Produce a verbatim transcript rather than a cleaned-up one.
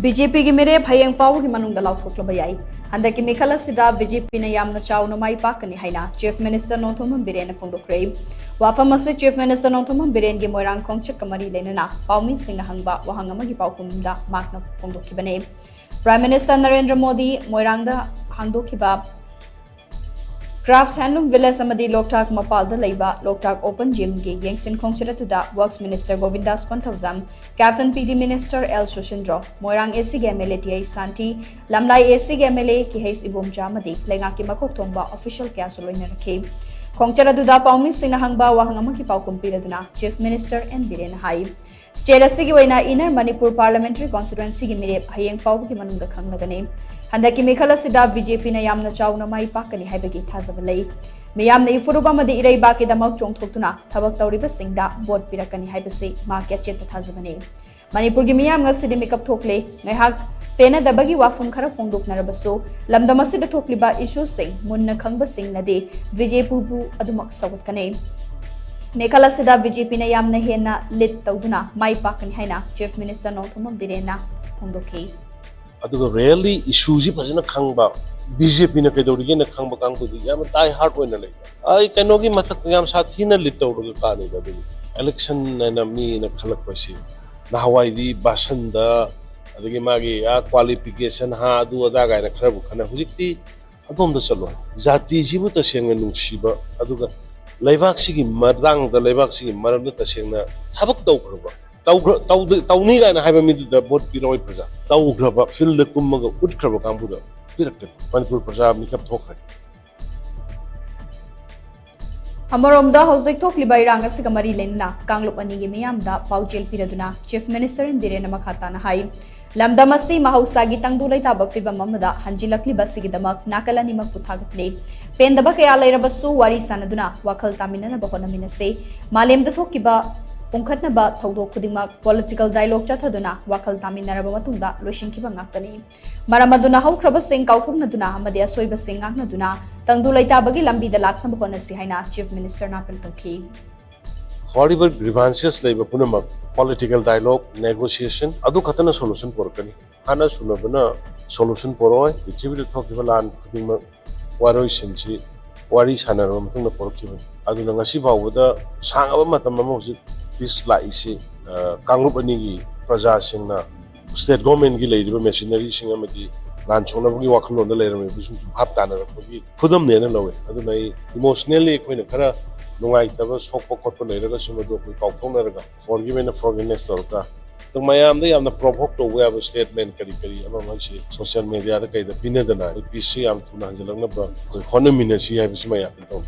B J ꯄꯤꯒꯤ ꯃꯤꯔꯦꯞ ꯍꯌꯦꯡ ꯐꯥꯎꯕꯒꯤ ꯃꯅꯨꯡꯗ ꯂꯥꯎꯊꯣꯛꯂꯕ ꯌꯥꯏ꯫ ꯍꯟꯗꯛꯀꯤ ꯃꯤꯈꯜ ꯑꯁꯤꯗ ꯕꯤ ꯖꯦ ꯄꯤꯅ ꯌꯥꯝꯅ ꯆꯥꯎꯅ ꯃꯥꯏ ꯄꯥꯛꯀꯅꯤ ꯍꯥꯏꯅ Chief Minister ꯅꯣꯡꯊꯣꯝꯕꯝ ꯕꯤꯔꯦꯟꯅ ꯐꯣꯡꯗꯣꯛꯈ꯭ꯔꯦ꯫ ꯋꯥꯐꯝ ꯑꯁꯤ Chief Minister ꯅꯣꯡꯊꯣꯝꯕꯝ ꯕꯤꯔꯦꯟꯒꯤ ꯃꯣꯏꯔꯥꯡ ꯈꯣꯡꯆꯠꯀ ꯃꯔꯤ ꯂꯩꯅꯅ ꯄꯥꯎꯃꯤꯁꯤꯡꯅ ꯍꯪꯕ ꯋꯥꯍꯪ ꯑꯃꯒꯤ ꯄꯥꯎꯈꯨꯝꯗ ꯃꯍꯥꯛꯅ ꯐꯣꯡꯗꯣꯛꯈꯤꯕꯅꯤ꯫ Prime Minister ꯅꯔꯦꯟꯗ꯭ꯔ ꯃꯣꯗꯤ ꯃꯣꯏꯔꯥꯡꯗ ꯍꯥꯡꯗꯣꯛꯈꯤꯕ Craft Handloom Village ꯑꯃꯗꯤ ꯂꯣꯛꯇꯥꯛ ꯃꯄꯥꯜꯗ ꯂꯩꯕ ꯂꯣꯛꯇꯥꯛ Open Gymꯒꯤ ꯌꯦꯡꯁꯤꯟ ꯈꯣꯡꯆꯠ ꯑꯗꯨꯗ Works Minister Govindas Konthoujam, Captain P D Minister L Susindro, Moirang A C ꯒꯤ M L A T H Shanti, Lamlai A C ꯒꯤ M L A K H Ibomcha ꯑꯃꯗꯤ ꯂꯩꯉꯥꯛꯀꯤ ꯃꯀꯣꯛ ꯊꯣꯡꯕ official ꯀꯌꯥꯁꯨ ꯂꯣꯏꯅꯔꯛꯈꯤ꯫ ꯈꯣꯡꯆꯠ ꯑꯗꯨꯗ ꯄꯥꯎꯃꯤꯁꯤꯡꯅ ꯍꯪꯕ ꯋꯥꯍꯪ ꯑꯃꯒꯤ ꯄꯥꯎꯈꯨꯝ ꯄꯤꯔꯗꯨꯅ Chief Minister ꯑꯦꯟ ꯕꯤꯔꯦꯟꯅ ꯍꯥꯏ, State ꯑꯁꯤꯒꯤ ꯑꯣꯏꯅ Inner Manipur Parliamentary Constituencyꯒꯤ ꯃꯤꯔꯦꯞ ꯍꯌꯦꯡ ꯐꯥꯎꯕꯒꯤ ꯃꯅꯨꯡꯗ ꯈꯪꯂꯒꯅꯤ꯫ ꯍꯟꯗꯛꯀꯤ ꯃꯤꯈꯜ ꯑꯁꯤꯗ B J Pꯅ ꯌꯥꯝꯅ ꯆꯥꯎꯅ ꯃꯥꯏ ꯄꯥꯛꯀꯅꯤ ꯍꯥꯏꯕꯒꯤ ꯊꯥꯖꯕ ꯂꯩ꯫ ꯃꯤꯌꯥꯝꯅ ꯏꯐꯨꯔꯨꯞ ꯑꯃꯗꯤ ꯏꯔꯩꯕꯥꯛꯀꯤꯗꯃꯛ ꯆꯣꯡꯊꯣꯛꯇꯨꯅ ꯊꯕꯛ ꯇꯧꯔꯤꯕꯁꯤꯡꯗ ꯚꯣꯠ ꯄꯤꯔꯛꯀꯅꯤ ꯍꯥꯏꯕꯁꯤ ꯃꯍꯥꯛꯀꯤ ꯑꯆꯦꯠꯄ ꯊꯥꯖꯕꯅꯤ꯫ ꯃꯅꯤꯄꯨꯔꯒꯤ ꯃꯤꯌꯥꯝ ꯉꯁꯤꯗꯤ ꯃꯤꯀꯞ ꯊꯣꯛꯂꯦ꯫ ꯉꯥꯏꯍꯥꯛ ꯄꯦꯟꯅꯗꯕꯒꯤ ꯋꯥꯐꯝ ꯈꯔ ꯐꯣꯡꯗꯣꯛꯅꯔꯕꯁꯨ, ꯂꯝꯗꯝ ꯑꯁꯤꯗ ꯊꯣꯛꯂꯤꯕ issueꯁꯤꯡ ꯃꯨꯟꯅ ꯈꯪꯕꯁꯤꯡꯅꯗꯤ B J Pꯕꯨ ꯑꯗꯨꯃꯛ ꯁꯧꯒꯠꯀꯅꯤ꯫ ꯃꯤꯈꯜ ꯑꯁꯤꯗ B J Pꯅ ꯌꯥꯝꯅ ꯍꯦꯟꯅ lead ꯇꯧꯗꯨꯅ ꯃꯥꯏ ꯄꯥꯛꯀꯅꯤ ꯍꯥꯏꯅ Chief Minister ꯅꯣꯡꯊꯣꯝꯕꯝ ꯕꯤꯔꯦꯟꯅ ꯐꯣꯡꯗꯣꯛꯈꯤ꯫ ꯑꯗꯨꯒ really issueꯁꯤ ꯐꯖꯅ ꯈꯪꯕ, B J Pꯅ ꯀꯩꯗꯧꯔꯤꯒꯦꯅ ꯈꯪꯕ ꯀꯥꯡꯕꯨꯗꯤ ꯌꯥꯝꯅ die hard ꯑꯣꯏꯅ ꯂꯩꯕ꯫ ꯑꯩ ꯀꯩꯅꯣꯒꯤ ꯃꯊꯛꯇ ꯌꯥꯝ ꯁꯥꯊꯤꯅ lead ꯇꯧꯔꯒ ꯀꯥꯅꯤꯕ꯫ ꯑꯗꯨꯒꯤ election ꯍꯥꯏꯅ ꯃꯤꯅ ꯈꯜꯂꯛꯄꯁꯤ, ꯅꯍꯥꯟꯋꯥꯏꯗꯤ ꯕꯥꯁꯟꯗ, ꯑꯗꯒꯤ ꯃꯥꯒꯤ, ꯑꯥ, qualification, ꯍꯥ, ꯑꯗꯨ ꯑꯗꯥ ꯀꯥꯏꯅ ꯈꯔꯕꯨ ꯈꯟꯅ, ꯍꯧꯖꯤꯛꯇꯤ ꯑꯗꯣꯝꯗ ꯆꯠꯂꯣ꯫ ꯖꯥꯇꯤꯁꯤꯕꯨ ꯇꯁꯦꯡꯅ ꯅꯨꯡꯁꯤꯕ, ꯑꯗꯨꯒ ꯂꯩꯕꯥꯛꯁꯤꯒꯤ ꯃꯇꯥꯡꯗ, ꯂꯩꯕꯥꯛꯁꯤꯒꯤ ꯃꯔꯝꯗ ꯇꯁꯦꯡꯅ ꯊꯕꯛ ꯇꯧꯈ꯭ꯔꯕ, ꯇꯧꯈ꯭ꯔ-, ꯇꯧꯗ-, ꯇꯧꯅꯤ ꯀꯥꯏꯅ ꯍꯥꯏꯕ ꯃꯤꯗꯨꯗ ꯚꯣꯠ ꯄꯤꯔꯛꯑꯣꯏ ꯄ꯭ꯔꯖꯥ꯫ ꯇꯧꯈ꯭ꯔꯕ, fieldꯗ ꯀꯨꯝꯃꯒ ꯎꯠꯈ꯭ꯔꯕ ꯀꯥꯡꯕꯨꯗ ꯄꯤꯔꯛꯀꯅꯤ꯫ ꯃꯅꯤꯄꯨꯔ ꯄ꯭ꯔꯖꯥ ꯃꯤꯀꯞ ꯊꯣꯛꯈ꯭ꯔꯦ꯫ ꯑꯃꯔꯣꯝꯗ, ꯍꯧꯖꯤꯛ ꯊꯣꯛꯂꯤꯕ ꯏꯔꯥꯡ ꯑꯁꯤꯒ ꯃꯔꯤ ꯂꯩꯅꯅ ꯀꯥꯡꯂꯨꯞ ꯑꯅꯤꯒꯤ ꯃꯤꯌꯥꯝꯗ ꯄꯥꯎꯖꯦꯜ ꯄꯤꯔꯗꯨꯅ Chief Minister ꯑꯦꯟ ꯕꯤꯔꯦꯟꯅ ꯃꯈꯥ ꯇꯥꯅ ꯍꯥꯏ, ꯂꯝꯗꯝ ꯑꯁꯤ ꯃꯍꯧꯁꯥꯒꯤ ꯇꯪꯗꯨ ꯂꯩꯇꯥꯕ ꯐꯤꯕꯝ ꯑꯃꯗ ꯍꯟꯖꯤꯜꯂꯛꯂꯤꯕ ꯑꯁꯤꯒꯤꯗꯃꯛ ꯅꯥꯀꯜ ꯑꯅꯤꯃꯛꯄꯨ ꯊꯥꯒꯠꯂꯤ꯫ ꯄꯦꯟꯗꯕ ꯀꯌꯥ ꯂꯩꯔꯕꯁꯨ ꯋꯥꯔꯤ ꯁꯥꯅꯗꯨꯅ ꯋꯥꯈꯜ ꯇꯥꯃꯤꯟꯅꯅꯕ ꯍꯣꯠꯅꯃꯤꯟꯅꯁꯤ꯫ ꯃꯥꯂꯦꯝꯗ ꯊꯣꯛꯈꯤꯕ ꯄꯨꯡꯈꯠꯅꯕ ꯊꯧꯗꯣꯛ ꯈꯨꯗꯤꯡꯃꯛ political dialogue ꯆꯠꯊꯗꯨꯅ ꯋꯥꯈꯜ ꯇꯥꯃꯤꯟꯅꯔꯕ ꯃꯇꯨꯡꯗ ꯂꯣꯏꯁꯤꯟꯈꯤꯕ ꯉꯥꯛꯇꯅꯤ꯫ ꯃꯔꯝ ꯑꯗꯨꯅ ꯍꯧꯈ꯭ꯔꯕꯁꯤꯡ ꯀꯥꯎꯊꯣꯛꯅꯗꯨꯅ ꯑꯃꯗꯤ ꯑꯁꯣꯏꯕꯁꯤꯡ ꯉꯥꯛꯅꯗꯨꯅ ꯇꯪꯗꯨ ꯂꯩꯇꯥꯕꯒꯤ ꯂꯝꯕꯤꯗ ꯂꯥꯛꯅꯕ ꯍꯣꯠꯅꯁꯤ ꯍꯥꯏꯅ Chief Minister ꯅ ꯑꯥꯄꯤꯜ ꯇꯧꯈꯤ꯫ Forever grievances ꯂꯩꯕ ꯄꯨꯝꯅꯃꯛ political dialogue, negotiation ꯑꯗꯨ ꯈꯛꯇꯅ solution ꯄꯨꯔꯛꯀꯅꯤ꯫ ꯍꯥꯟꯅ ꯁꯨꯅꯕꯅ solution ꯄꯨꯔꯛꯑꯣꯏ꯫ ꯄ꯭ꯔꯤꯊꯤꯕꯤꯗ ꯊꯣꯛꯈꯤꯕ ꯂꯥꯟ ꯈꯨꯗꯤꯡꯃꯛ ꯋꯥꯔꯣꯏꯁꯤꯟꯁꯤ ꯋꯥꯔꯤ ꯁꯥꯟꯅꯔꯕ ꯃꯇꯨꯡꯗ ꯄꯨꯔꯛꯈꯤꯕꯅꯤ꯫ ꯑꯗꯨꯅ ꯉꯁꯤ ꯐꯥꯎꯕꯗ ꯁꯥꯡꯉꯕ ꯃꯇꯝ ꯑꯃ ꯍꯧꯖꯤꯛ peace ꯂꯥꯛꯏꯁꯤ, ꯑ, ꯀꯥꯡꯂꯨꯞ ꯑꯅꯤꯒꯤ ꯄ꯭ꯔꯖꯥꯁꯤꯡꯅ state government ꯀꯤ ꯂꯩꯔꯤꯕ machinery ꯁꯤꯡ ꯑꯃꯗꯤ ꯂꯥꯟ ꯁꯣꯛꯅꯕꯒꯤ ꯋꯥꯈꯜꯂꯣꯟꯗ ꯂꯩꯔꯝꯃꯤꯕꯁꯤꯡꯁꯨ ꯚꯥꯞ ꯇꯥꯅꯔꯛꯄꯒꯤ ꯈꯨꯗꯝꯅꯦꯅ ꯂꯧꯋꯦ꯫ ꯑꯗꯨꯅ ꯑꯩ emotionally ꯑꯩꯈꯣꯏꯅ ꯈꯔ ꯅꯨꯡꯉꯥꯏꯇꯕ, ꯁꯣꯛꯄ ꯈꯣꯠꯄ ꯂꯩꯔꯒꯁꯨ ꯃꯗꯨ ꯑꯩꯈꯣꯏ ꯀꯥꯎꯊꯣꯛꯅꯔꯒ forgive and forgiveness ꯇꯧꯔꯒ, ꯑꯗꯨ ꯃꯌꯥꯝꯗ ꯌꯥꯝꯅ provoke ꯇꯧꯕ ꯌꯥꯕ statement ꯀꯔꯤ ꯀꯔꯤ ꯑꯃ ꯑꯃꯁꯤ social media ꯗ ꯀꯩꯗ ꯄꯤꯅꯗꯅ ꯑꯩꯈꯣꯏ peace ꯁꯤ ꯌꯥꯝ ꯊꯨꯅ ꯍꯟꯖꯤꯜꯂꯛꯅꯕ ꯑꯩꯈꯣꯏ ꯍꯣꯠꯅꯃꯤꯟꯅꯁꯤ ꯍꯥꯏꯕꯁꯤ ꯃꯌꯥꯝꯗ ꯇꯧꯅꯤ꯫